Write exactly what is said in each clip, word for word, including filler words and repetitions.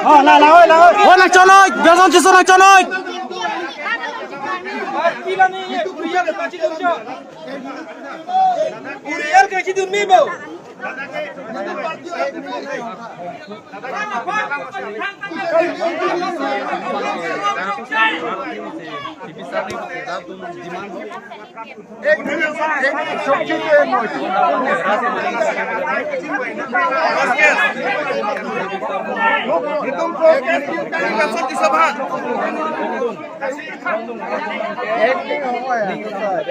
Oh, la, la, oi, la, oi. Oh, nangchonoi, Belson Tisso nangchonoi. Uriel ke chidun mi bo.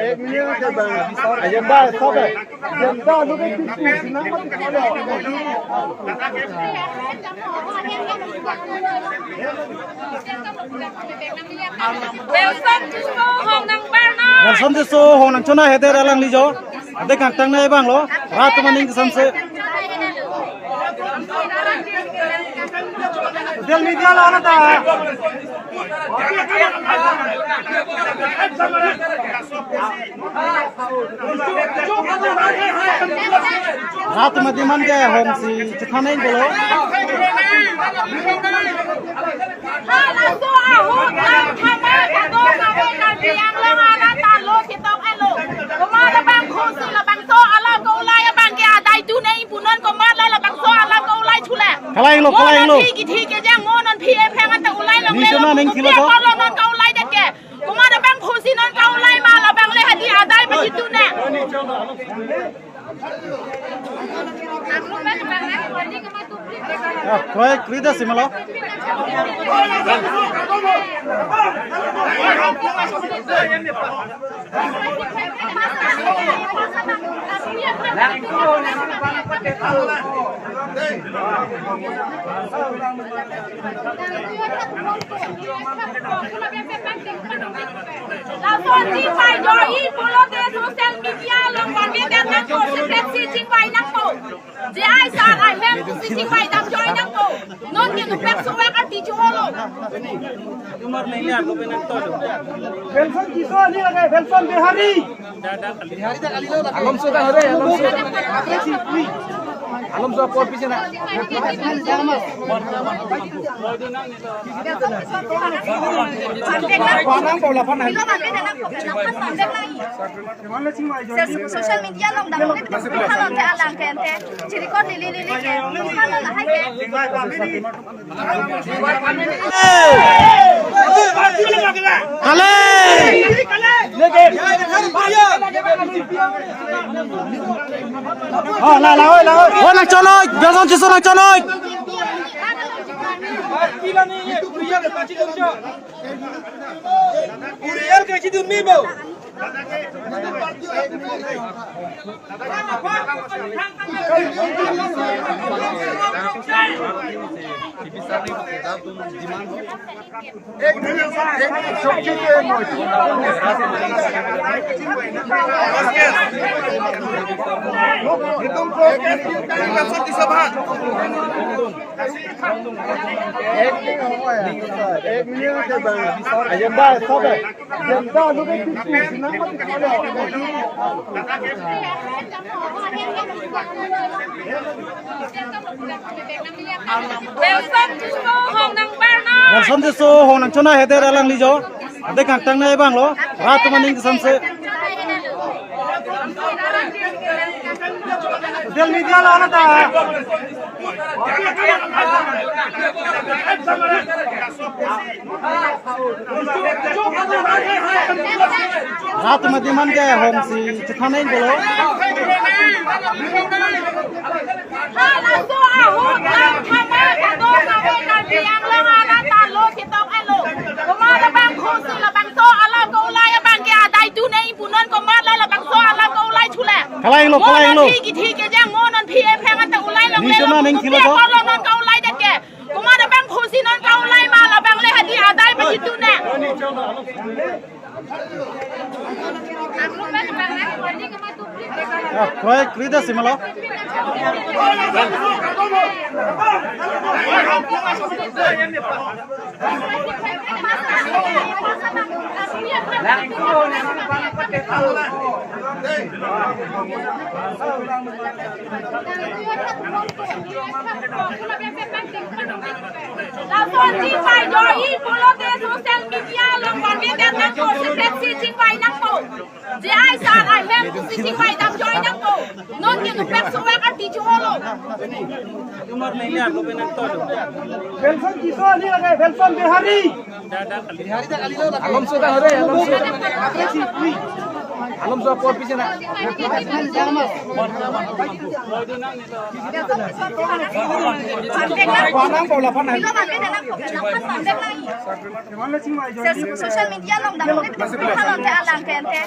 एक मिनट के बाद एजेंडा है, सब है। जनता लोग के बीच में इतना मत करो। Belson Tisso hong nangbar na. Belson Tisso hong nangchonoi, hedi alangli jo. Ade kangtang nai bang lo. Rat maning kesan se. Social media lo ana ta. Rat madiman ke hong si chethan nai bolo. Halaso ahut lang thama kado kave Karbi Anglong arat ta lo chitok elo. Komat labang khosi labangso alam ko-ulai abang ke adai tu nei punon komat lo labangso alam ko-ulai chule. Kalang lo, kalang lo. Mo non thi kithi kejang mo non phi epheng anta ulai long. Ni le sona lo. Neng thilo ko. Ko lo non ka-ulai det ke. Komat labang khosi non ka-ulai ma labang le hadi adai pachitune. Ah, kroi, kroi da si malo. Lason chingvai joji pulote social media along bang ke nangpo, separate si chingvai nangpo. J I sir ahem si chingvai dam joi nangpo. Non ke nupek suwak arti chuholo. Belson Tisso ni lagi, Belson Bihari. Alonso dah hari, Alonso. Alonso apor piche na. Panang bola panang. Social media along dam ke, halo ke alang ke ente. Chiri ko lili lili ke. Halo lahai ke. Kale! Oh, la, la, oi, la, oi. Oh, nangchonoi, Belson Tisso nangchonoi. Uriel ke chidun mi bo. एक मिनट, एक मिनट, सब चीजें। एक मिनट, एक minute, agenda है, सब है। जनता लोग के बीच में इतना मत करो। Belson Tisso hong nangbar na. Belson Tisso hong nangchonoi, hedi alangli jo. Ade kangtang nai bang lo. Rat maning kesan se. Social media lo ana ta. Rat madiman ke hong si chethan nai bolo. Halaso ahut lang thama kado kave Karbi Anglong arat ta lo chitok elo. Komat labang khosi labangso alam ko-ulai abang ke adai tu nei punon komat lo labangso alam ko-ulai chule. Kalang lo, kalang lo. Mo non thi kithi kejang mo non phi epheng anta ulai long. Ni le sona lo. Neng thilo ko. Ko lo non ka-ulai det ke. Komat labang khosi non ka-ulai ma labang le hadi adai pachitune. Ah, kroi, kroi da si malo. Lason chingvai do-i pulote social media along bang-e det nangpo, secret si chingvai nangpo. J I sir ahem pusi chingvai dam joi nangpo. Non ke nupek suwak arti chuholo. Welson Tisso ni lage, Welson Bihari. Alonso dah hore, Alonso. Alonso apor pisi na. Panang bola panang. Social media along dam, alang ke ante.